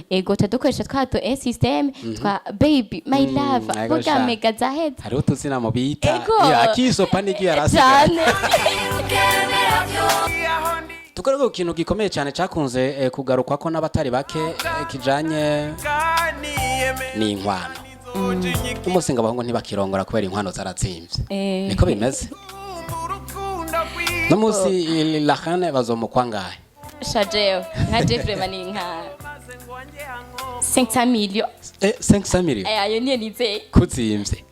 Ego, dukoresha twa tu system twa baby, my love. Ego. Vuga. Sha. Mega zaheze. Hariho utuzina mu bita. Ego. Iyo akisopa n'iryo yarasigaye. Cyane. Tugaruke ku kintu gikomeye cyane cyakunze kugarukwako n'abatari bake, kijanye n'inkwano. Umunsi ngo abahungu ntibakirongora kubera inkwano zarazimvye. Niko bimeze no munsi, lahane bazomukwa ngahe? Sha, jewe nka je vraiment ni nka 500 millions. 500 millions? Ayo niyo nizeye. Kuzimvye,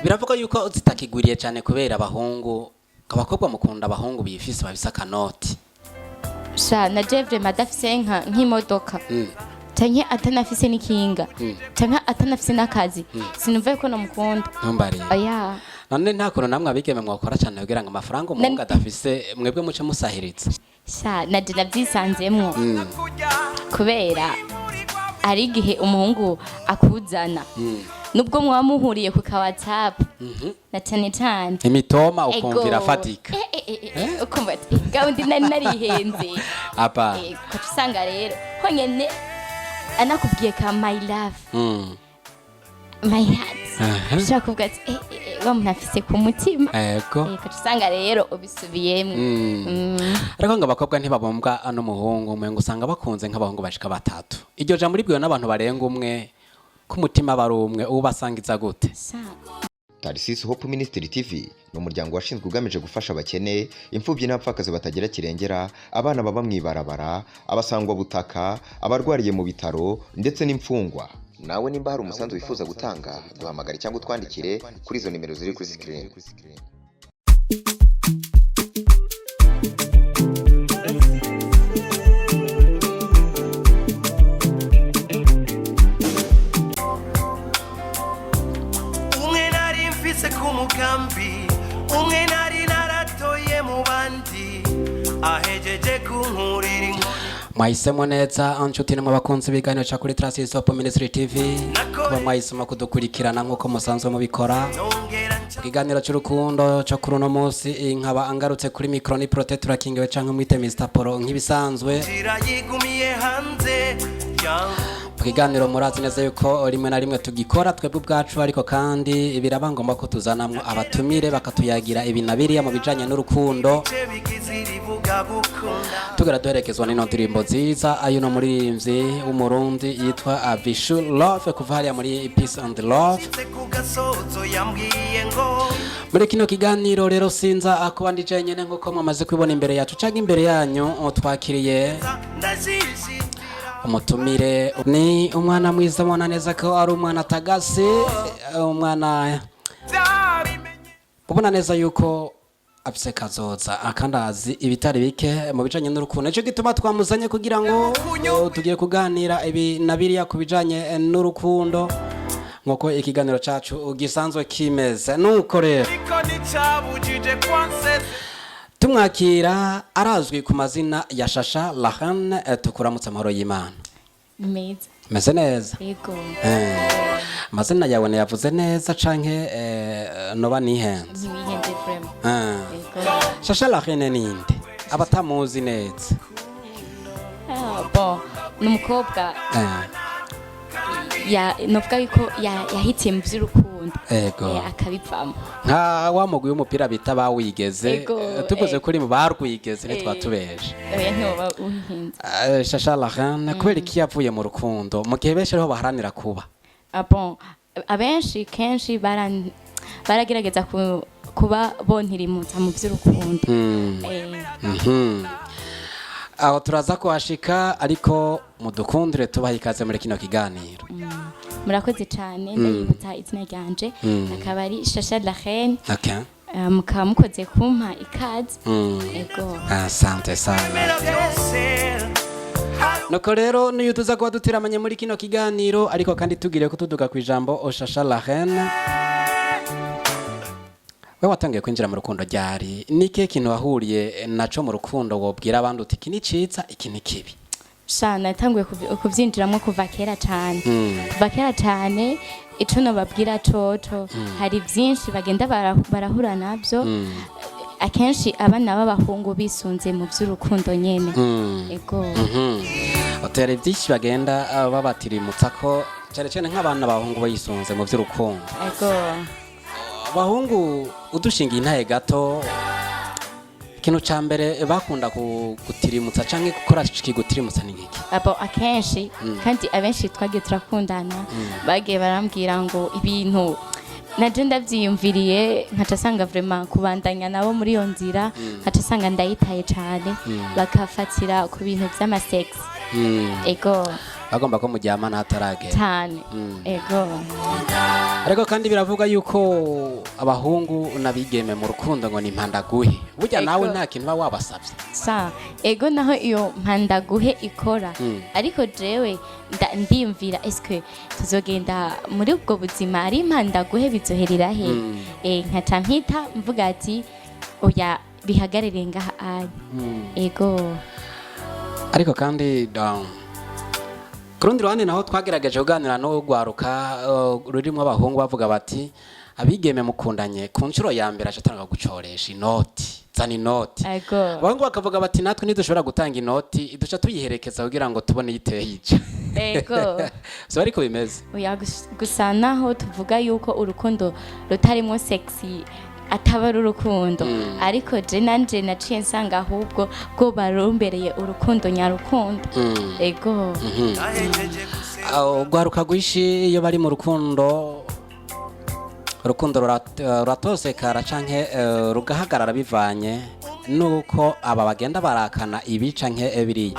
biravuga yuko zitakigwiriye cyane kubera abahungu, abakobwa mukunda abahungu bifise, bafise akanoti. Sha, na je vraiment adafise nk'imodoka canke atanafise n'ikinga canke atanafise n'akazi, sinumva yuko nomukunda. Ntumbariye. Oya. None nta kuntu namwe abigeme mwakora cyane kugira ngo amafaranga umuhungu adafise mwebwe muce musahiriza? Sha, naje navyisanzemwo kubera hari igihe umuhungu akuzana, nubwo muba muhuriye ku ka WhatsApp na cane cane imitoma ukumva Ego. irafatika. Ukumva ati gahunda nari narihenze. Apa. Ugaca usanga rero honyene anakubwiye ka my love, my heart, ushobora kuvuga ati wa muntu afise ku mutima. Ugaca usanga rero ubisubiyemwo. Ariko ngo abakobwa ntibabombwa n'umuhungu umwe, ngo usanga bakunze nk'abahungu bashika batatu. Iryo jambo ribwiwe n'abantu barenga umwe, ko umutima aba ari umwe, ubasangiza gute? Sha. Tarisisi Hope Ministry TV ni umuryango washinzwe ugamije gufasha abakene, imfubyi n'abapfakazi batagira kirengera, abana baba mu ibarabara, abasangwabutaka, abarwariye mu bitaro ndetse n'imfungwa. Nawe nimba hari umusanzu wifuza gutanga, duhamagare cyangwa utwandikire kuri izo nimero ziri kuri screen. Umwe nari mfise ku mugambi, umwe nari naratoye mu bandi, ahejeje kunkurira inkoni. Mwahisemo neza, nshuti namwe bakunzi b'ibiganiro ca kuri Trust Hope Ministry TV, kuba mwahisemo kudukurikirana nk'uko musanzwe mubikora. Nongera nca. Ikiganiro cy'urukundo cyo kuri uno munsi, nkaba angarutse kuri micro ni Prote turakingiwe canke mwite Mr Polo nk'ibisanzwe. Nzira yigumiye hanze yangu. Mu kiganiro murazi neza yuko rimwe na rimwe tugikora twebwe ubwacu, ariko kandi biraba ngombwa ko tuzanamwo abatumire bakatuyagira ibi na biriya mu bijanye n'urukundo. Ce bigize irivuga gukunda. Tugera duherekezwa n'ino ndirimbo nziza ay'uno muririmbyi w'Umurundi yitwa Avishu Love kuva hariya muri Peace and Love. Nshitse ku gasozo yambwiye ngo Muri kino kiganiro rero sinza akuba ndi jenyene, nk'uko mwamaze kubibona imbere yacu canke imbere yanyu, twakiriye ndajishindira. umutumire. Ni umwana mwiza, mubona neza ko ari umwana atagase, umwana Byabimenye. ubona neza yuko afise kazoza, akandi azi ibitari bike mu bijanye n'urukundo. Nico gituma twamuzanye kugira ngo tugiye kuganira ibi na biriya ku bijanye n'urukundo, nk'uko ikiganiro cacu gisanzwe kimeze. Nuko rero Ariko nticabujije kwanseze. tumwakira, arazwi ku mazina ya Shasha Lahan. Tukuramutse, amahoro y'Imana. Meza. Meze neza? Ego. Amazina yawe nayavuze neza canke noba nihenze? Ntiwihenze vraiment. Ego. Shasha Lahan ninde abatamuzi neza? Ah, bon, ni umukobwa ya novuga yuko yahitiye mu by'urukundo. Ego. Akabivamo. Nka wa mugwi w'umupira bita bawigeze. Ego. Tuvuze kuri mu barwigeze ntitwatubeje. Oya, ntiwoba uhinze. Shasha Lahan, kubera iki yavuye mu rukundo mu gihe benshi ariho baharanira kuba? Ah, bon, abenshi kenshi baragerageza kuba bontirimutsa mu by'urukundo. Aho turaza kuhashika, ariko mudukundire tubaha ikaze muri kino kiganiro. Murakoze cyane. Ndabibutsa izina ryanje akaba ari Shasha la Reine. Mukaba mukoze kumpa ikaze. Ego. Asante sana. Mera byose. Nuko rero niyo tuza kuba dutiramanye muri kino kiganiro, ariko kandi tugiriye kutuduga ku ijambo, Oshasha la Reine, we watangiye kwinjira mu rukundo ryari? Ni ikihe kintu wahuriye naco mu rukundo wobwira abandi uti iki ni ciza, iki ni kibi? Sha, natanguye kuvyinjiramo kuva kera cyane, kuva kera cyane. Ico nobabwira coco, hari byinshi bagenda barahura nabyo. Akenshi abana b'abahungu bisunze mu by'urukundo nyene. Ego. Otera byinshi bagenda babatirimutsa ko cyane cyane nk'abana b'abahungu bayisunze mu by'urukundo. Ego. Abahungu, udushingiye intahe gato, ikintu ca mbere bakunda gutirimutsa canke gukora kigutirimutsa ni nkiki? Abo akenshi kandi abenshi twagiye turakundana bagiye barambwira ngo ibintu naje ndavyiyumviriye, nkaca sanga vraiment kubandanya nabo muri iyo nzira, nkaca sanga ndayitaye cane, bakafatira ku bintu vy'ama sex. Ego. Bagomba ko muryamana hataragera. Cane, ego. Ariko kandi biravuga yuko abahungu n'abigeme mu rukundo ngo ni mpandaguhe burya. Ego. Nawe nta kintu uba wabasabye. Sa ego, naho iyo mpandaguhe ikora, ariko jewe ndiyumvira: eske tuzogenda muri ubwo buzima ari impandaguhe, bizoherera he? Nkaca mpita mvuga ati: "Oya, bihagarire ngaha anya." Ego. Ariko kandi ku rundi ruhande naho twagerageje kuganira n'urwaruka rurimo abahungu, bavuga bati: "Abigeme mukundanye ku nshuro ya mbere aca atanga gucoresha inoti, zana inoti." Ego. Abahungu bakavuga bati: "Natwe ntidushobora gutanga inoti, duca tuyiherekeza kugira ngo tubone iyiteye ica." Ego. Si ariko bimeze? Oya, gusa naho tuvuga yuko urukundo rutarimo sexy ataba ari urukundo, ariko je nanje naciye nsanga ahubwo bwo barumbereye urukundo nyarukundo. Ego. Urwaruka rwinshi iyo bari mu rukundo, urukundo ruratosekara canke rugahagarara bivanye nuko aba bagenda barakana ibi canke biriya.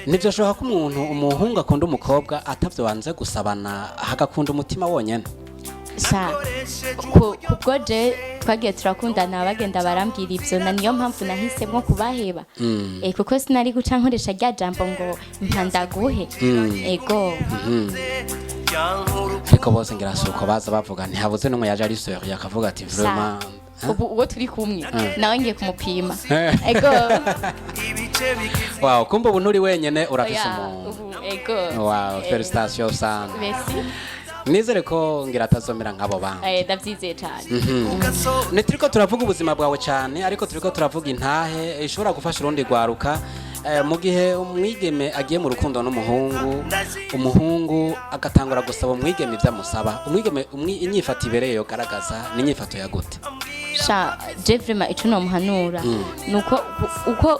Ntivyoshoboka ko umuntu, umuhungu akunda umukobwa atavyo banze gusabana, hagakunda umutima wonyene? Sha, kubwo je twagiye turakundana bagenda barambwira ivyo, na niyo mpamvu nahisemwo kubaheba, kuko sinari guca nkoresha rya jambo ngo mpandaguhe. Ego. Ariko bose ngira si uko baza bavuga, ntihabuze n'umwe yaje ari sérieux akavuga ati: "Vraiment." Ubu uwo turi kumwe nawe ngiye kumupima. Ego. Wow, kumbe ubu nturi wenyene, urafise Oya, umuntu. Ubu ego. Wow, félicitations sana. Merci. Nizere ko ngira atazomera nk'abo bandi. Ndavyizeye cane. Ntituriko turavuga ubuzima bwawe cyane, ariko turiko turavuga intahe ishobora gufasha urundi rwaruka. Mu gihe umwigeme agiye mu rukundo n'umuhungu, umuhungu agatangura gusaba umwigeme ibyo amusaba, umwigeme inyifato ibereye yogaragaza ni inyifato ya gute? Sha, je vraiment ico nomuhanura nuko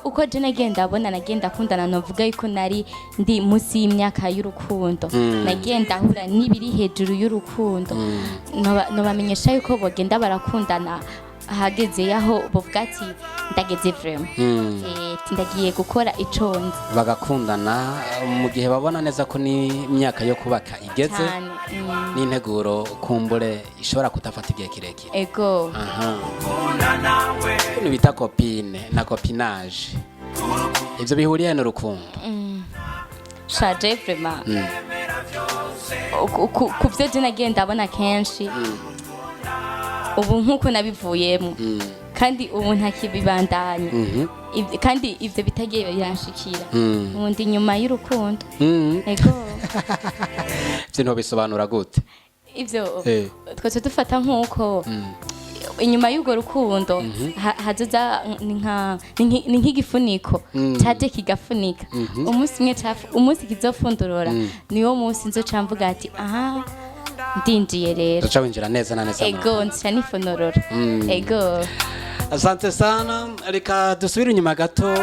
uko je nagenda abona, nagenda akundana, novuga yuko nari ndi munsi y'imyaka y'urukundo, nagenda ahura n'ibiri hejuru y'urukundo. Nobamenyesha yuko bogenda barakundana hageze yaho bovuga ati: "Ndageze vraiment, ati ndagiye gukora ico nzi." Bagakundana mu gihe babona neza ko n'imyaka yo kubaka igeze Cane. n'integuro kumbure ishobora kudafata igihe kirekire. Ego. Aha bino bita copine na copinage, ibyo bihuriye n'urukundo? Sha, je vraiment ku byo je nagenda abona kenshi, ubu nk'uko nabivuyemo kandi ubu ntakibibandanya. Kandi ivyo bitagiye biranshikira, ubu ndi nyuma y'urukundo. Ego. Ivyo ntobisobanura gute? Ivyo twese dufata nk'uko inyuma y'urwo rukundo hazoza ni nk'igifuniko caje kigafunika umunsi umwe, umunsi kizofundurora niwo munsi nzoca mvuga ati: "Aha ndinjiye rero." Uca winjira neza na neza mu Ego, nzica nifonorora. Ego. Asante sana. Reka dusubire inyuma gato,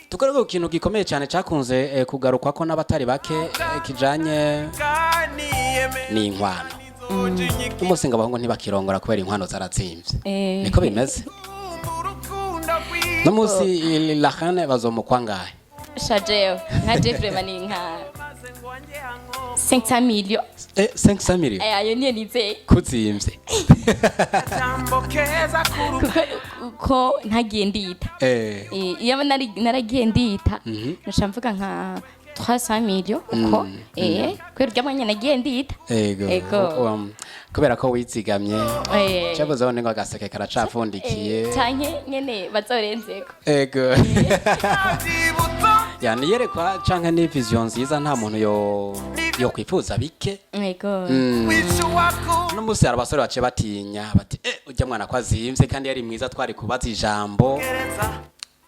tugaruke ku kintu gikomeye cyane cyakunze kugarukwako n'abatari bake, kijanye n'inkwano. Umunsi ngo abahungu ntibakirongora kubera inkwano zarazimvye. Niko bimeze? No munsi lahane bazomukwa ngahe? Sha, jewe nka je vraiment ni nka 500 millions. 500 millions? Ayo niyo nizeye. Kuzimvye. Kuko ko ntagiye ndita. Iyo naragiye ndita, nca mvuga nka 300 millions uko, kubera urya mwanya nagiye ndita. Ego. Ego. Kubera ko wizigamye. Cyabuze ngo agaseke karacapfundikiye. Canke nyene bazorenzeko. Ego. Ya, niyerekwa canke ni vision nziza, nta muntu yo kwifuza bike. Ego. No musi hari abasore baciye batinya bati: "Eh, Ujya mwana ko azimvye kandi yari mwiza, twari kubaza ijambo,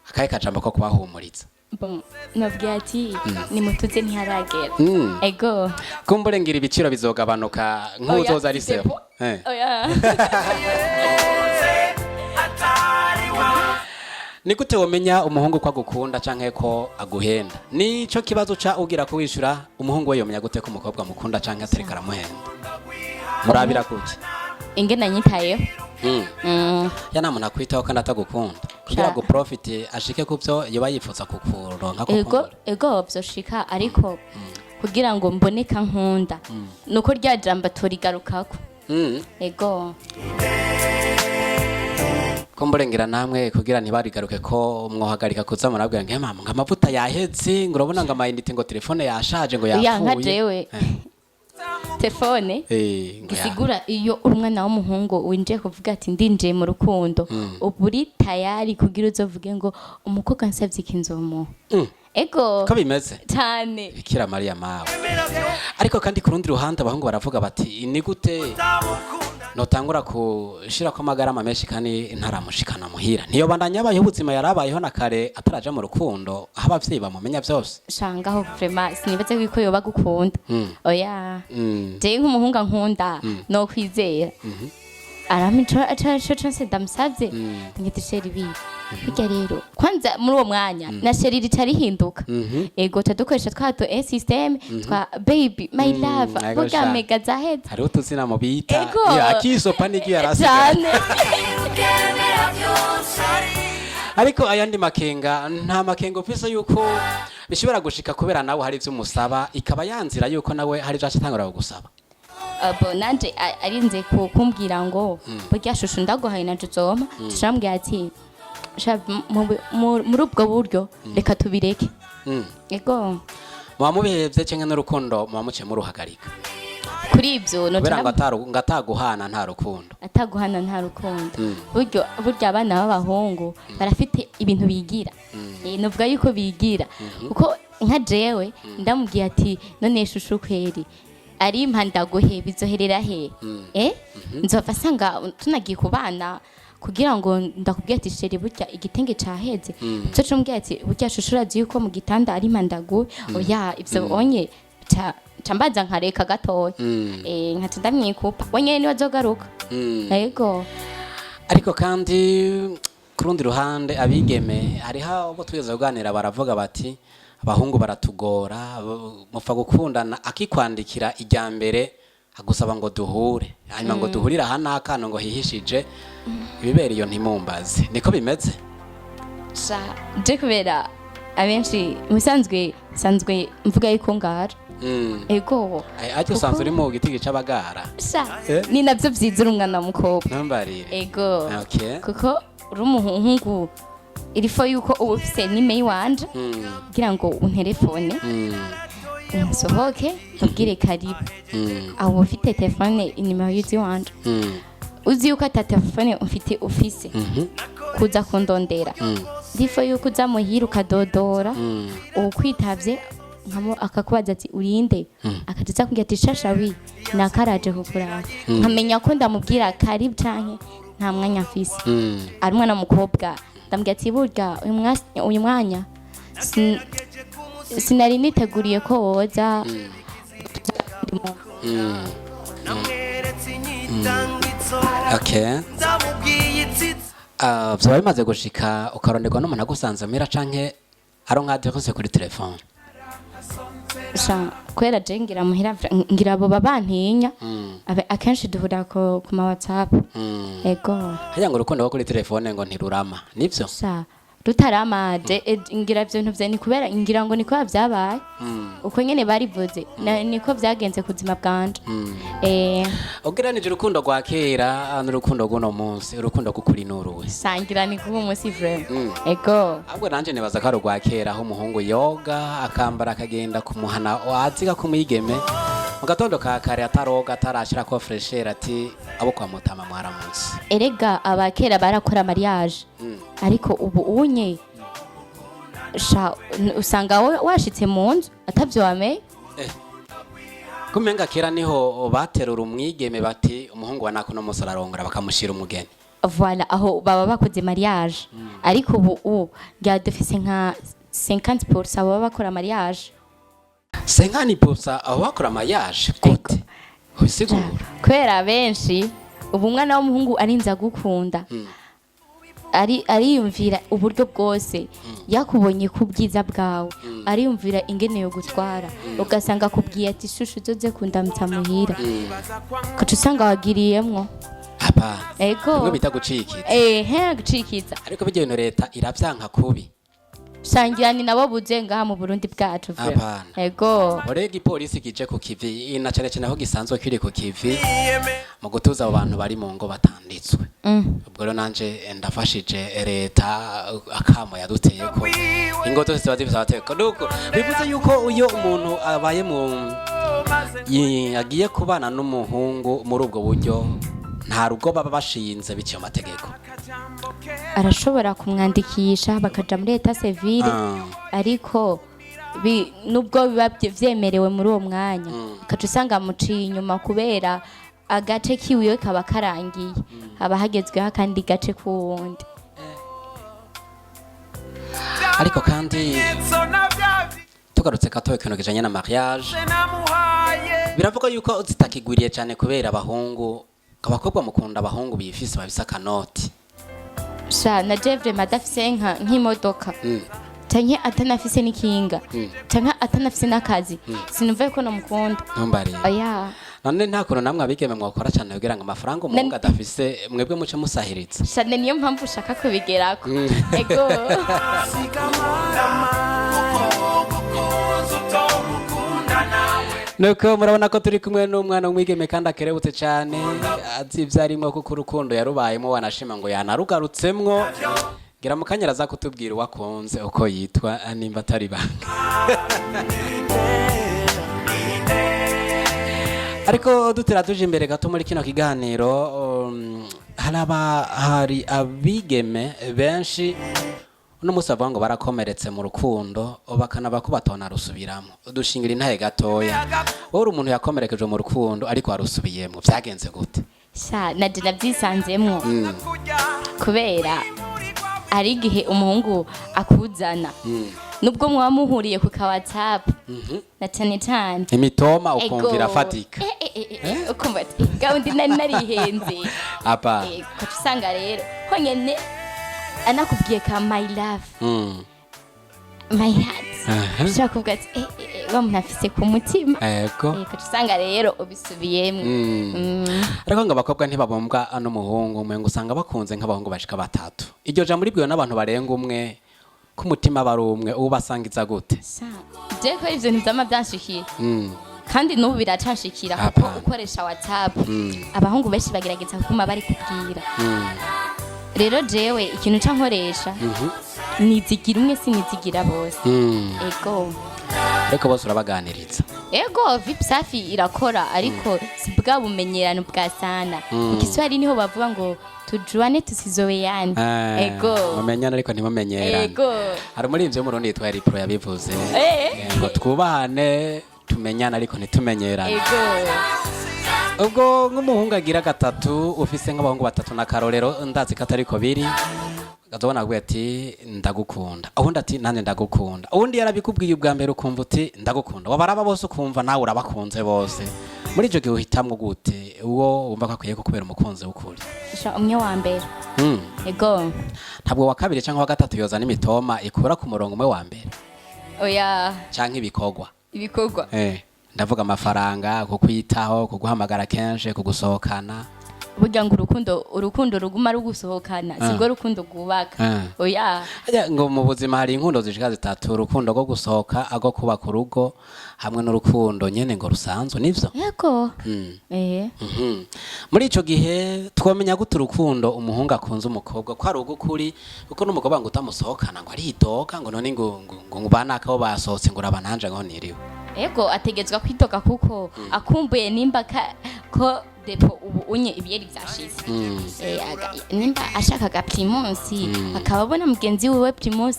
akahe kajambo ko kubahumuriza? Bon, nabwiye ati nimutuze, ntiharagera. Ego. Kumbure ngira ibiciro bizogabanuka nk'uzoza ari seho. Oya. Ni gute womenya umuhungu ko agukunda canke ko aguhenda? Nico kibazo ca ugira ko wishura. Umuhungu we yomenya gute ko umukobwa amukunda canke atariko aramuhenda? Murabira kuki? Ingene nyitayeho. Ya nta muntu akwitaho kandi atagukunda kugira Sha. ngo profite ashike ku byo yoba yifuza kukuronka. Ego. Kukumbura. Ego, vyoshika, ariko kugira ngo mboneka nkunda nuko rya jambo turigarukako. Ego. Kumbure ngira namwe kugira ntibarigaruke ko mwohagarika kuza murabwira ngo: "Mama, ngo amavuta yaheze, ngo urabona ngo amayinite, ngo telefone yashaje, ngo Ya, nka yapfuye." jewe telefone Eh, ngo gisigura iyo uri umwana w'umuhungu winjiye kuvuga ati ndinjiye mu rukundo, uba uri tayari kugira uzovuge ngo umukobwa nsabye iki nzomuha. Ego. Ko bimeze? Cyane. Bikira Mariya mawe! Ariko kandi ku rundi ruhande abahungu baravuga bati: "Ni gute notangura kushirako amagarama menshi kandi ntaramushikana muhira? Niyo bandanya abayeho ubuzima yarabayeho na kare ataraja mu rukundo, aho abavyeyi bamumenya vyose." Shangaho vraiment sinibaze yuko yoba gukunda, oya. Jewe nk'umuhungu ankunda no kwizera arampa ico cose ndamusavye, ngiti chéri bi burya rero kwanza muri uwo mwanya na chéri rica rihinduka. Ego, tadukoresha twa tu system twa baby, my love, Ego burya sha. mega zaheze. Hariho utuzina mu bita. Ego. Iyo akisopa n'iryo yarasigaye. Cyane. Ariko ayandi makenga, nta makenga ufise yuko bishobora gushika kubera nawe hari ivyo umusaba, ikaba yanzira yuko nawe hari ivyo acatangura kugusaba? Abo nanje arinze kumbwira ngo burya shushu ndaguhaye nanje uzompa, tushambwira ati sha, muri ubwo buryo reka tubireke. Ego. Muba mubihevye canke n'urukundo muba muciye muruhagarika? Kuri ibyo Kubera ngo ngo ataguhana nta rukundo. Ataguhana nta rukundo. Buryo burya abana b'abahungu barafite ibintu bigira. Nuvuga yuko bigira kuko nka jewe ndamubwiye ati none shushu kweri arimpa ndaguhe, bizoherera he? Nzova asanga tunagiye ku bana kugira ngo ndakubwira ati chéri burya igitenge caheze, cyo cumbwira ati burya shushu urazi yuko mu gitanda arimpa ndaguhe? Oya, ivyo onye ca mbanza nkareka gatoya, nkaca ndamwikupa, we nyene niwe azogaruka. Yego. Ariko kandi ku rundi ruhande abigeme hariho abo twigeze kuganira baravuga bati abahungu baratugora, mupfa gukundana akikwandikira ijya mbere agusaba ngo duhure, hanyuma ngo duhurire aha n'akana ngo hihishije ibibera iyo ntimumbaze. Niko bimeze? Sha, je kubera abenshi musanzwe sanzwe mvuga yuko ngara. Ego. Ay, usanzwe uri mu giti gica abagara. Sha, Eh? ni navyo vyiza uri umwana w'umukobwa. Ntumbarire. Ego. Okay. Kuko uri umuhungu irifo yuko uba ufise nimero iwanje kugira ngo unterefone, nsohoke nkubwire karibu. Aho uba ufite telefone inimero y'iziwanje. Uzi yuko ata telefone ufite ufise kuza kundondera, ndifo yuko uza muhira ukadodora, ukwitavye akakubaza ati urinde, akaza aza kumbwira ati shasha wi nakaraje kukuraba, nkamenya ko ndamubwira karibu canke nta mwanya mfise. Ari umwana w'umukobwa ndamubwira ati burya uyu mwanya sinari niteguriye ko woza. Namweretse inyitangitso. Okay. Ndamubwiye itsitsi. Ah, vyoba bimaze gushika ukaronderwa n'umuntu agusanze muhira canke aronka adresse kuri telefone? Sha, kubera je ngira muhira ngira abo babantinya. Akenshi duhurira ku ma WhatsApp. Ego. Harya ngo urukundo rwo kuri telefone ngo ntirurama, nivyo? Sha, rutarama je ngira ivyo bintu vya ni kubera ngira ngo niko vyabaye uko nyene barivuze niko vyagenze ku buzima bwanje. Ugereranije urukundo rwa kera n'urukundo rw'uno munsi, urukundo rw'ukuri n'uruwe? Sangira ni kuba umunsi vraiment. Ego. Ahubwo nanje nibaza ko ari urwa kera, aho umuhungu yoga akambara akagenda kumuhana waziga kumwigeme mu gatondo ka kare, ataroga, atarashirako fraîcheur, ati abo kwa mutama mwaramutse. Erega abakera barakora mariage, ariko ubu unye sha usanga washitse mu nzu atavyo wamenye. Kumenga kera niho baterura umwigeme bati umuhungu wa nako no munsi ararongora, bakamushira umugeni. Voilà, aho baba bakoze mariage. Ariko ubu ngira dufise nka 50% baba bakora mariage. 50% aho bakora mariage gute? Ubisigura. Kubera benshi ubu umwana w'umuhungu arinze agukunda, ari ariyumvira uburyo bwose yakubonye ku bwiza bwawe, ariyumvira ingene yo gutwara, ugasanga akubwiye ati: "Chouchou, uzoze kundamutsa muhira." Ugaca usanga wagiriyemwo. Hapana. Ego. Bimwe bita gucikiza. Ehe, gucikiza. Ariko bijya bintu leta iravyanka kubi. Sangira ni nabo buze ngaha mu Burundi bwacu vraiment. Hapana. Ego. Orega ipolisi kije ku kivi, na cane cane aho gisanzwe kiri ku kivi mu gutuza abo bantu bari mu ngo batanditswe. Ubwo rero nanje ndafashije leta akamo yaduteye ko ingo zose ziba zifise amategeko. Nuko bivuze yuko iyo umuntu abaye mu agiye kubana n'umuhungu muri ubwo buryo, nta rugo baba bashinze biciye mu mategeko. Arashobora kumwandikisha bakaja muri état civil, ariko nubwo biba vyemerewe muri uwo mwanya, ukaca usanga amuciye inyuma kubera agace kiwiwe kaba karangiye, haba hagezweho akandi gace k'uwundi. Ariko kandi tugarutse gato ikintu kijanye na mariage, biravuga yuko zitakigwiriye cyane kubera abahungu, abakobwa mukunda abahungu bifise, bafise akanoti. Sha, na je vraiment adafise nk'imodoka canke atanafise n'ikinga canke atanafise n'akazi, sinumva yuko nomukunda. Ntumbariye. Oya. None nta kuntu namwe abigeme mwakora cyane kugira ngo amafaranga umuhungu adafise mwebwe muce musahiriza? Shane, niyo mpamvu ushaka kubigerako, ego. Nuko murabona ko turi kumwe n'umwana w'umwigeme kandi akerebutse cyane, azi ibyo arimo kuko urukundo yarubayemo, wanashima ngo yanarugarutsemwo. Ngira mu kanya araza kutubwira uwo akunze uko yitwa, nimba atari banga. Ariko dutera tuje imbere gato muri kino kiganiro, hari abigeme benshi uno munsi bavuga ngo barakomeretse mu rukundo, bakanaba ko batona rusubiramo. Dushingira intahe gatoya, wowe uri umuntu yakomerekeje mu rukundo ariko warusubiyemo, byagenze gute? Sha, naje navyisanzemwo kubera hari igihe umuhungu akuzana, nubwo muba muhuriye ku ka WhatsApp na cane cane imitoma, ukumva Ego. irafatika. Ukumva ati: "Gahunda nari narihenze." Apa. Ugaca usanga rero honyene anakubwiye ka "my love", "my heart", ushobora kuvuga ati: "Wa muntu afise ku mutima." Ego. Ugaca usanga rero ubisubiyemwo. Ariko ngo abakobwa ntibabumbwa n'umuhungu umwe, ngo usanga bakunze nk'abahungu bashika batatu. Iryo jambo ribwiwe n'abantu barenga umwe, ko umutima aba ari umwe, ubu basangiza gute? Sha, je ko ivyo ntivyama vyanshikiye, kandi n'ubu biracanshikira kuko Hapana. ukoresha WhatsApp, abahungu benshi bagerageza kuguma bari kubwira. Rero jewe ikintu ca nkoresha, nizigira umwe, sinizigira bose. Ego. Ariko bose urabaganiriza? Ego, Vip Safi irakora, ariko si bwa bumenyerano bwa sana. Mu Kiswahili niho bavuga ngo tujuane tusizoeane. Ego. Mumenyane ariko ntimumenyerane. Ego. Hari umuririmbyi w'Umurundi yitwa Eripro yabivuze. Ngo twubahane, tumenyane ariko ntitumenyerane. Ego. Ubwo nk'umuhungu agira gatatu, ufise nk'abahungu batatu na karorero, ndazi ko atariko biri, ukazobona aguye ati: "Ndagukunda," uwundi ati: "Nanjye ndagukunda," uwundi yarabikubwiye ubwa mbere, ukumva uti: "Ndagukunda," wabaraba bose ukumva nawe urabakunze bose. Muri ico gihe uhitamwo gute uwo wumva ko akwiye kukubera umukunzi w'ukuri? Sha, umwe wa mbere. Ego. Ntabwo wa kabiri cyangwa wa gatatu yozana imitoma ikura ku murongo umwe wa mbere? Oya. Canke ibikorwa? Ibikorwa. Ndavuga amafaranga, kukwitaho, kuguhamagara kenshi, kugusohokana. Burya ngo urukundo ruguma rugusohokana sibwo rukundo rwubaka. Oya. Harya ngo mu buzima hari inkundo zishika zitatu: urukundo rwo gusohoka, ago kubaka urugo, hamwe n'urukundo nyene ngo rusanzwe, nivyo? Yego. Muri ico gihe twomenya gute urukundo umuhungu akunze umukobwa ko ari ugukuri? Kuko n'umukobwa ngo utamusohokana ngo aridoga, ngo none ngo banaka bo basohotse, ngo uraba nanje ngo niriwe. Ego, ategetswa kwitoka kuko akumbuye nimba ko Dépend ubu unye ibiyeri vyashize. Nimba ashaka aga Primus, akaba abona mugenzi wiwe Primus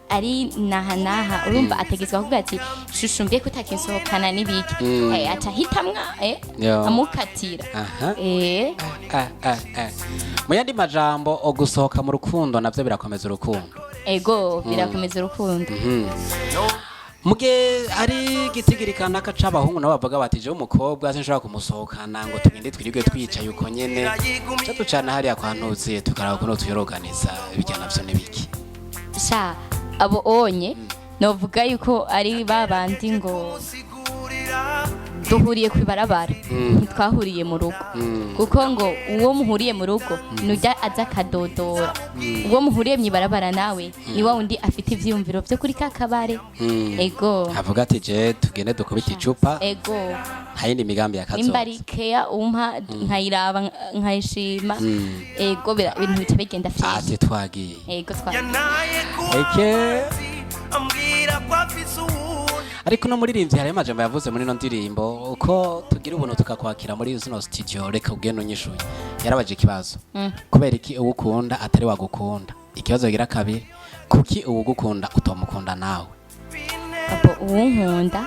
ari naha naha, urumva ategetswe kuvuga ati: "Chouchou, mbe kutakinsohokana n'ibiki?" Aca ahitamwa amukatira. Mu yandi majambo, ugusohoka mu rukundo navyo birakomeza urukundo. Ego, birakomeza urukundo. Muge ari igitigiri kanaka c'abahungu nabo bavuga bati: "Jewe umukobwa sinshobora kumusohokana ngo tugende twirirwe twicaye uko nyene, ca ducana hariya kwa ntuzi, tukaraba ukuntu twiyoroganiza." Ibijya navyo n'ibiki? Sha, abo onye novuga yuko ari babandi ngo duhuriye kwibarabara, ntitwahuriye mu rugo, kuko ngo uwo muhuriye mu rugo nujya aza akadodora. Uwo muhuriye mw'ibarabara nawe ni wa wundi afite ivyiyumviro vyo kuri ka kabare. Ego. Avuga ati: "Je tugende dukubite icupa." Ego. Nta yindi migambi ya Nimba ari kazoza. Keya umpa nkayiraba nkayishima, ego, ibintu bica bigenda fresh. Ati twagiye. Ego, twa Yanaye Eke. ambwira ko afise uwundi. Ariko no muririmbyi hariyo amajambo yavuze muri ino ndirimbo uko tugira ubuntu tukakwakira muri zino studio. Reka ugende unyishuye. Yarabaje ikibazo: kubera iki uwo ukunda atari wagukunda? Ikibazo kigira kabiri: kuki uwugukunda utomukunda nawe? Abo uwunkunda.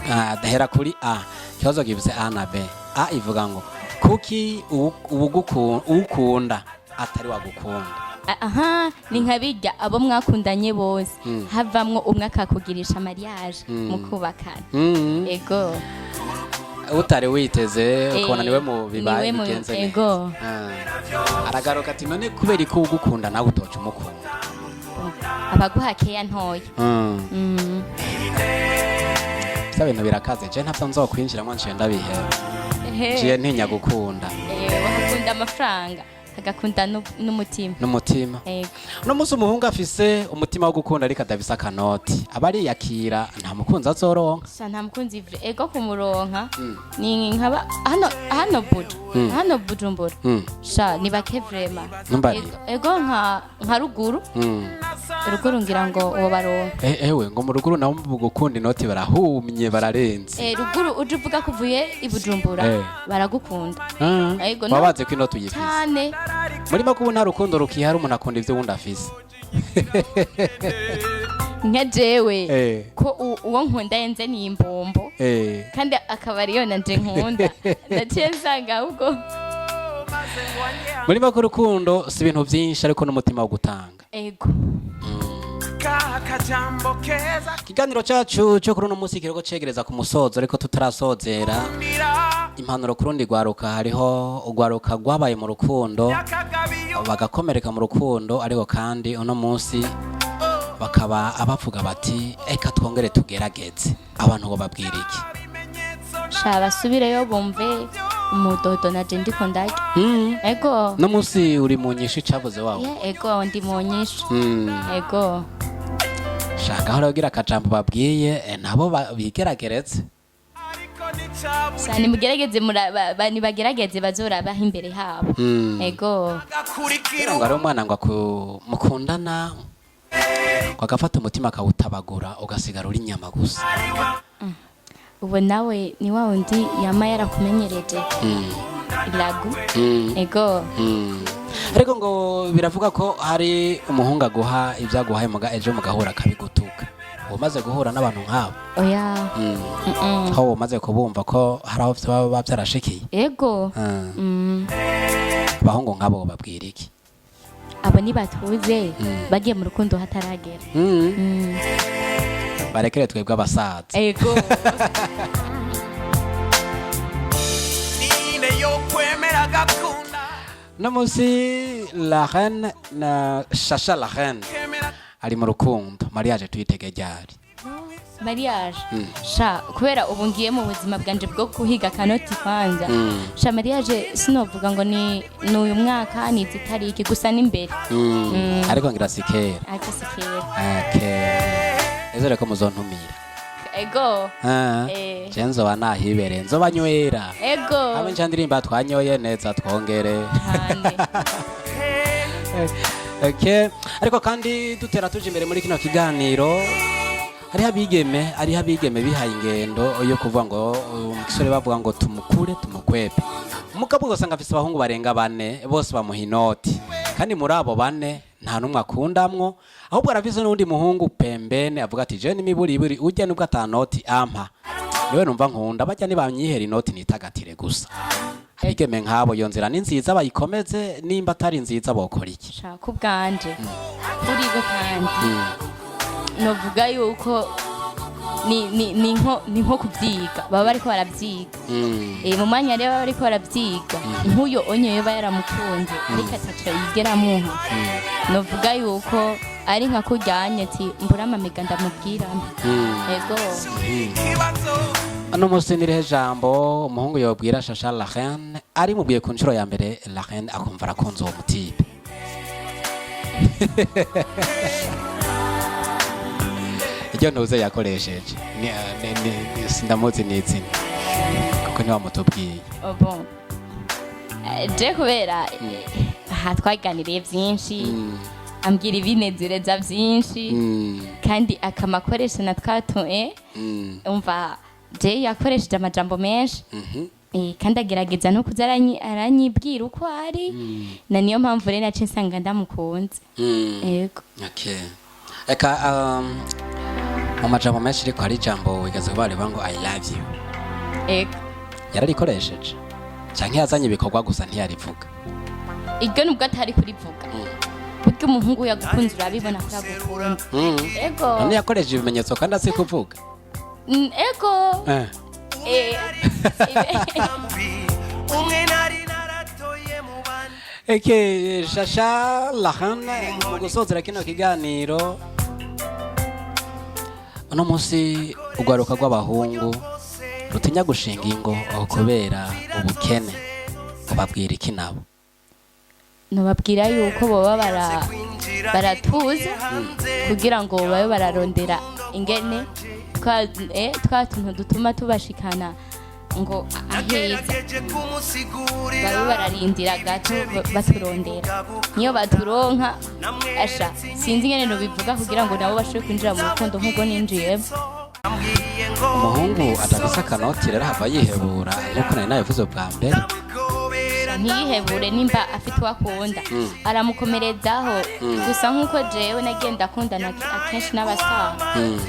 Ah, dahera kuri A. Ikibazo kivuze A na B. A ivuga ngo: kuki uwukunda atari wagukunda? Aha ni nka bijya abo mwakundanye bose havamwo umwe akakugirisha mariage mukubakana. Ego. Utari witeze, ukabona niwe mu bibaye niwe bigenze neza. Ego. Ah. Aragaruka ati: "None kubera ko ugukunda nawe utoca umukunda?" Abaguha keya ntoya. Vya bintu birakaze, je ntavyo nzokwinjiramo, nciye ndabiheba. Jiye ntinya gukunda. Bakakunda amafaranga, agakunda n'umutima. N'umutima. Ego. Uno munsi umuhungu afise umutima wo gukunda ariko adafise akanoti, aba ariyakira, nta mukunzi azoronka. Sha, nta mukunzi vrai. Ego, kumuronka ni nkaba hano hano buju hano Bujumbura. Sha, ni bake vraiment. Ntumbarire. Ego, ego, nka ruguru. Ruguru ngira ngo uwo baronka. Ewe ngo mu ruguru nabo mu gukunda inoti barahumye, bararenze. Ruguru uje uvuga ko uvuye i Bujumbura, baragukunda. Ego, baba bazi ko inoti uyifise. Cyane. Muri make ubu nta rukundo rukihari, umuntu akunda ivyo wundi afise. Nka jewe, ko uwo nkunda yenze ni imbombo, kandi akaba ariyo nanje nkunda, ndaciye nsanga ahubwo. Muri make urukundo si ibintu vyinshi, ariko n'umutima wo gutanga. Ego. Kajambo keza. Ikiganiro cyacu cyo kuri uno munsi kiriko cegereza ku musozo, ariko tutarasozera, impanuro ku rundi rwaruka. Hariho urwaruka rwabaye mu rukundo, bagakomereka mu rukundo, ariko kandi uno munsi bakaba abavuga bati: "Eka twongere tugerageze." Abantu ngo babwira iki? Sha, basubireyo bumve umudodo na je ndiko ndarya. Ego. No munsi uri mu nyishu cavuze wawe. Yeah, ego, ndi mu nyishu. Ego. Shaka aho uragira akajambo babwiye, nabo bigeragereze. Sha, nimugerageze, nibagerageze bazorabaho imbere habo. Ego. Kugira ngo ari umwana ngo mukundana ngo agafata umutima akawutabagura, ugasigara uri inyama gusa. Ubu nawe ni wa wundi yama yarakumenyereje iragu. Ego. Ariko ngo biravuga ko hari umuhungu aguha ibyo aguhaye, muga ejo mugahura akabigutuka. Umaze guhura n'abantu nk'abo? Oya. Mm-mm. Aho umaze kubumva ko hari aho baba byarashikiye? Ego. Abahungu nk'abo babwira iki? Abo nibatuze, bagiye mu rukundo hataragera. Barekere twebwe abasaza. Ego. Nine yo kwemera gakunda. No munsi la reine na Shasha la reine ari mu rukundo. Mariage tuyitege ryari? Mariage, sha, kubera ubu ngiye mu buzima bwanje bwo kuhiga kanoti kwanza, sha, mariage sinovuga ngo ni n'uyu mwaka, ni izi tariki gusa, n'imbere. Ariko ngira si kera. Ariko si kera. Okay, nizere ko muzontumira. Ego. Ah, je nzoba nahibereye, nzoba nywera. Ego. Hamwe nca ndirimba twanyoye neza twongere. Cyane. Okay. Ariko kandi dutera tuje imbere muri kino kiganiro, hariho abigeme bihaye ingendo yo kuvuga ngo umusore bavuga ngo tumukure tumukwepe. Mugabo ugasanga afise abahungu barenga bane, bose bamuha inoti, kandi muri abo bane nta n'umwe akundamwo, ahubwo arafise n'uwundi muhungu pembene avuga ati: "Jewe n'imiburiburi urya nubwo ata noti ampa, niwe numva nkunda, barya nibanyihera inoti nitagatire gusa." Abigeme nk'abo, iyo nzira ni nziza bayikomeze? Nimba atari nziza, bokora iki? Shaka ubwanje kuri bo, kandi novuga yuko ni nko kubyiga, baba bariko baravyiga. Mu mwanya rero baba bariko baravyiga, nk'uyo onye yoba yaramukunze ariko ataco yigera amuha, novuga yuko ari nka kuryanye ati: "Mbura amamega ndamubwira." Ego. Ano munsi nirihe jambo umuhungu yobwira Shasha La Reine ari mubwiye ku nshuro ya mbere, La Reine akumva arakunze uwo mutipe? Iryo ntuze yakoresheje sindamuzi n'izina kuko ntiwamutubwiye. Oh, bon. Je kubera aha twaganiriye byinshi, ambwira ibinezereza byinshi, kandi akama akoresha na twato umva je yakoresheje amajambo menshi, kandi agerageza no kuza aranyibwira uko ari, na niyo mpamvu rero naciye nsanga ndamukunze. Yego. Okay. Eka mu majambo menshi, ariko hari ijambo wigeze kubareba ngo "I love you"? Yego. Yararikoresheje canke yazanye ibikorwa gusa ntiyarivuga? Iryo nubwo atari kurivuga, burya umuhungu yagukunze urabibona ko yagukunze. Ego. None yakoresheje ibimenyetso kandi azi kuvuga? Ego. Umwe nari naratoye mu bandi. Eke Shasha Lahane, mu gusozera kino kiganiro, uno munsi urwaruka rw'abahungu rutinya gushinga ingo kubera ubukene, ubabwira iki nabo? Nubabwira yuko boba baratuza kugira ngo babe bararondera ingene twa tuntu dutuma tubashikana ngo aheza, Nagerageje kumusigurira. babe bararindira gato, baturondera. Niyo baturonka, asha, sinzi ingene nobivuga, kugira ngo nabo bashobore kwinjira mu rukundo nk'uko ninjiyemo. Ambwiye ngo Umuhungu adafise akanoti rero hava yihebura, nk'uko nari nabivuze bwa mbere. Ndamugobera. Ntiyihebure, nimba afite uwo akunda aramukomerezaho gusa, nk'uko jewe nagenda akundana akenshi n'abasaza,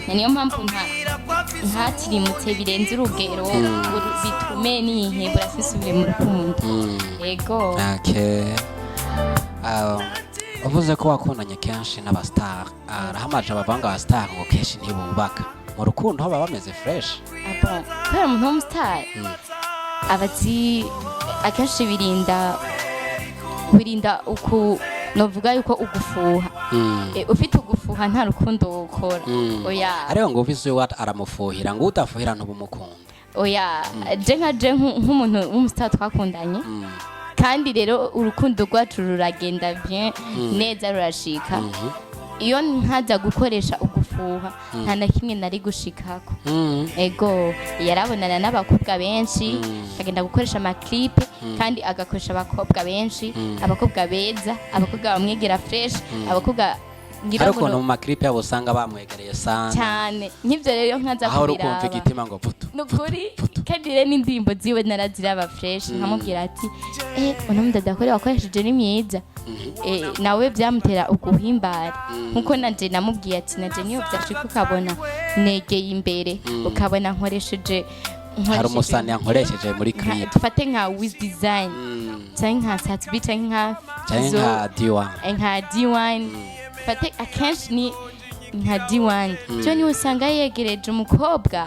na niyo mpamvu ntatirimutse birenze urugero ngo bitume nihebura sisubire mu rukundo. Yego. Okay. Uvuze ko wakundanye kenshi n'abastar, arahamaje abavanga abastar ngo kenshi ntibubaka, mu rukundo ho baba bameze fresh? Ah bon, kubera umuntu w'umustar aba azi akenshi birinda uku novuga yuko ugufuha. Ufite ugufuha nta rukundo wokora, oya. Ariko ngo ufise uwo aramufuhira, ngo udafuhira ntubumukunda. Oya, je nka je nk'umuntu w'umustar twakundanye, kandi rero urukundo rwacu ruragenda bien neza, rurashika. Iyo nkaza gukoresha ugufuha, nta na kimwe nari gushikako. Ego, yarabonana n'abakobwa benshi, akagenda gukoresha amaclip, kandi agakoresha abakobwa benshi, abakobwa beza, abakobwa bamwegera fresh, abakobwa ngira Hari ngo ukuntu mu maclip yabo usanga bamwegereye sana. Cyane. Nk'ibyo rero iyo nkaza Aho uri kumva kubiraba, igitima ngo putu. Nukuri, kandi rero n'indirimbo ziwe naraziraba fresh, nkamubwira ati: "Eh, uno mudada kore wakoresheje ni mwiza." Nawe byamutera uguhimbara, nkuko nanje namubwiye ati: "Nanje niyo byashika ukabona negeye imbere, ukabona nkoresheje Hari umusani yankoresheje muri clip. Dufate nka Wiz Design canke nka Sat-B canke nka Canke Zo, nka D1. Nka D1, fate akenshi ni nka D1 cyo niwe usanga yegereje umukobwa,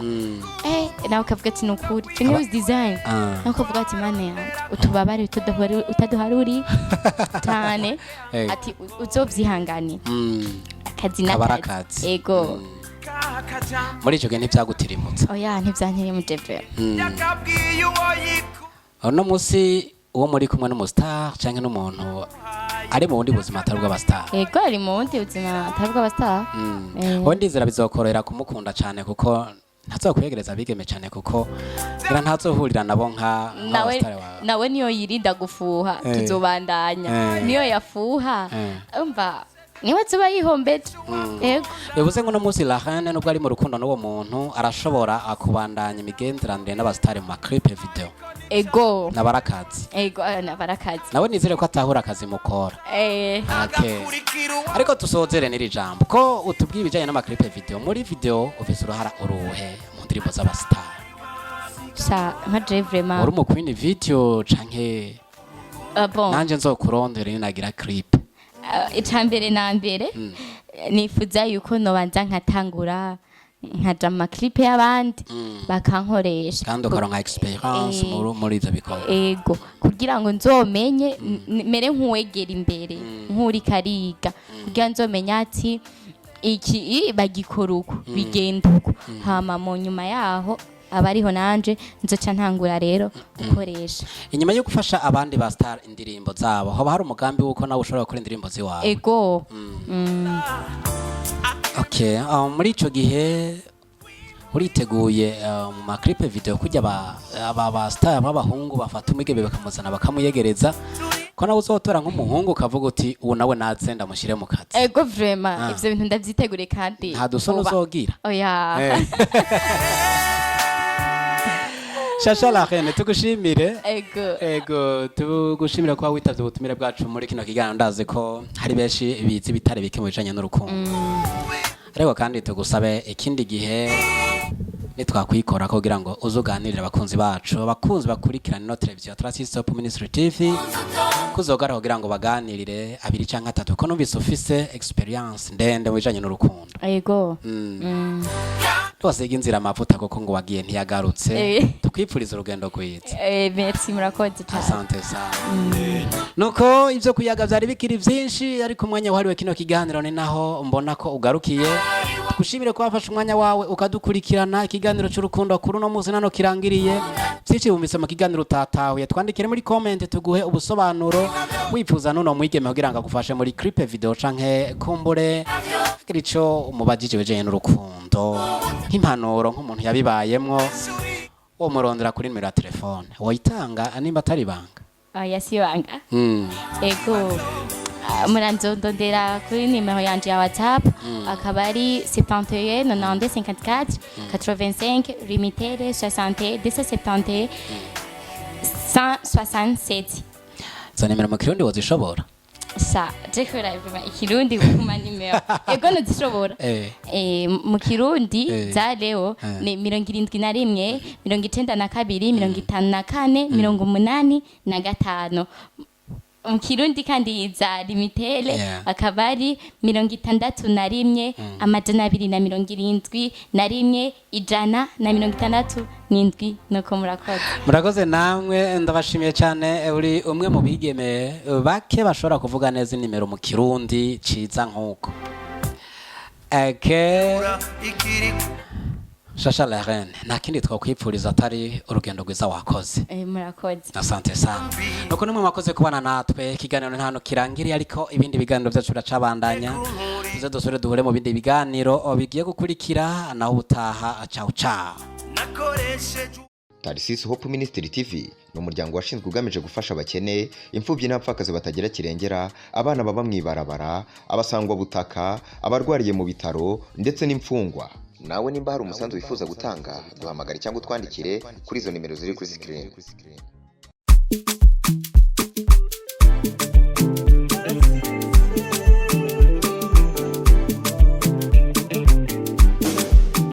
nawe ukavuga ati: "Nukuri cyo ni Wiz Design." Nawe ukavuga ati: "Mana yanjye, utubabare utaduharuri cyane." Ati: "Uzovyihanganira." Akazi Kaba ari n'akazi. akazi. Ego. Muri ico gihe ntivyagutirimutsa? Oya, ntivyankiri mu jeve. Yakabwiye uwo yiku Uno munsi uwo muri kumwe n'umustar canke n'umuntu ari mu bundi buzima atari ubw'abastar? Ego, ari mu bundi buzima atari bw'abastar. Wowe ndizera bizokorohera kumukunda cane, kuko ntazokwegereza abigeme cane, kuko ngira ntazohurira nabo nka Nawe nk'abastar wawe. Nawe niyo yirinda gufuha, tuzobandanya. Niyo yafuha, umva, niwe tuba yihombeje. Ego. Bivuze ngo uno munsi La Reine, nubwo ari mu rukundo n'uwo muntu, arashobora akubandanya imigenderanire n'abastar mu maclip video? Ego. Nabarakazi. Ego, nabarakazi. Nawe nizere ko atahura akazi mukora. Okay. Agakurikira uwo Ariko tusozere n'iri jambo ko utubwiye ibijyanye n'ama clip video. Muri video ufise uruhara uruhe mu ndirimbo z'abasitari? Sha, nka je vraiment. Uri mu queen video canke? Bon. Nanje nzokurondera iyo nagira clip. Icambere na mbere, nifuza yuko nobanza nkatangura nkaja mu ma clip y'abandi bakankoresha. Kandi ukaronka experience muri ivyo bikorwa. Ego, kugira ngo nzomenye mere nk'uwegera imbere, nk'uriko ariga, kugira nzomenye ati iki bagikora uku, bigenda uku. Hama mu nyuma yaho aba ariho nanje nzoca ntangura rero gukoresha. Inyuma yo gufasha abandi ba star indirimbo zabo, hoba hari umugambi wuko nawe ushobora gukora indirimbo ziwawe? Ego. Okay, muri ico gihe uriteguye mu ma clip video kujya aba star b'abahungu bafata umwigeme bakamuzana bakamuyegereza, ko nawe uzotora nk'umuhungu ukavuga uti ubu nawe naze ndamushyire mu kazi? Ego, vraiment. Ah. Ivyo bintu ndavyitegure kandi Nta dusoni vuba. uzogira? Oya. Shasha la reine, tugushimire. Ego. Ego, tugushimire kuba witavye ubutumire bwacu muri kino kiganiro. Ndazi ko hari benshi bizi ibitari bike mu bijanye n'urukundo, ariko kandi tugusabe ikindi gihe nitwakwikora kugira ngo uze uganirire abakunzi bacu, abakunzi bakurikirana ino televiziyo Trust Stop Ministry TV, kuzogara kugira ngo baganirire abiri canke atatu, ko numvise ufise experience ndende mu bijanye n'urukundo. Ego. Twasiga inzira amavuta kuko ngo wagiye ntiyagarutse. Tukwipfuriza urugendo rwiza. Merci, murakoze cyane. Asante sana. Nuko ibyo kuyaga byari bikiri byinshi, ariko umwanya wahariwe kino kiganiro ni naho mbona ko ugarukiye. Tugushimire ko wafashe umwanya wawe ukadukurikirana. Ikiganiro cy'urukundo kuri uno munsi nano kirangiriye. Byinshi wumvise mu kiganiro utatahuye, twandikire muri comment tuguhe ubusobanuro. Wifuza nuno mwigeme kugira ngo agufashe muri clip video canke kumbure agira ico umubajije bijanye n'urukundo, nk'impanuro, nk'umuntu yabibayemwo, wo murondera kuri nimero ya telefone woyitanga nimba atari ibanga? Oya, si ibanga. Ego. Ah, muranzondondera kuri nimero yanje ya WhatsApp, akaba ari 71 92 54 85, limitere 60 271 167. Izo nimero mu Kirundi wozishobora? Sa je kubera vraiment Ikirundi kuma nimero, ego, ntuzishobora. Mu Kirundi za leo ni 71, 92, 54, 85. Mu Kirundi kandi za limitere akaba ari 61, 271, 167. Nuko, murakoze. Murakoze namwe, ndabashimiye cyane. Uri umwe mu bigeme bake bashobora kuvuga neza inimero mu Kirundi ciza nk'uko eke. Ikiri. Shasha la reine, nta kindi twakwipfuriza atari urugendo rwiza. Wakoze. Murakoze. Asante sana. Nuko nimwe mwakoze kubana natwe. Ikiganiro ntano kirangiriye, ariko ibindi biganiro byacu biracabandanya. Tuze dusubire duhure mu bindi biganiro bigiye gukurikira. Naho ubutaha, ciao ciao. Nakoresheje Tarisisi Hope Ministry TV ni umuryango washinzwe ugamije gufasha abakene, imfubyi n'abapfakazi batagira kirengera, abana baba mu ibarabara, abasangwabutaka, abarwariye mu bitaro ndetse n'imfungwa. Nawe nimba hari umusanzu wifuza gutanga, duhamagare cyangwa utwandikire kuri izo nimero ziri kuri screen.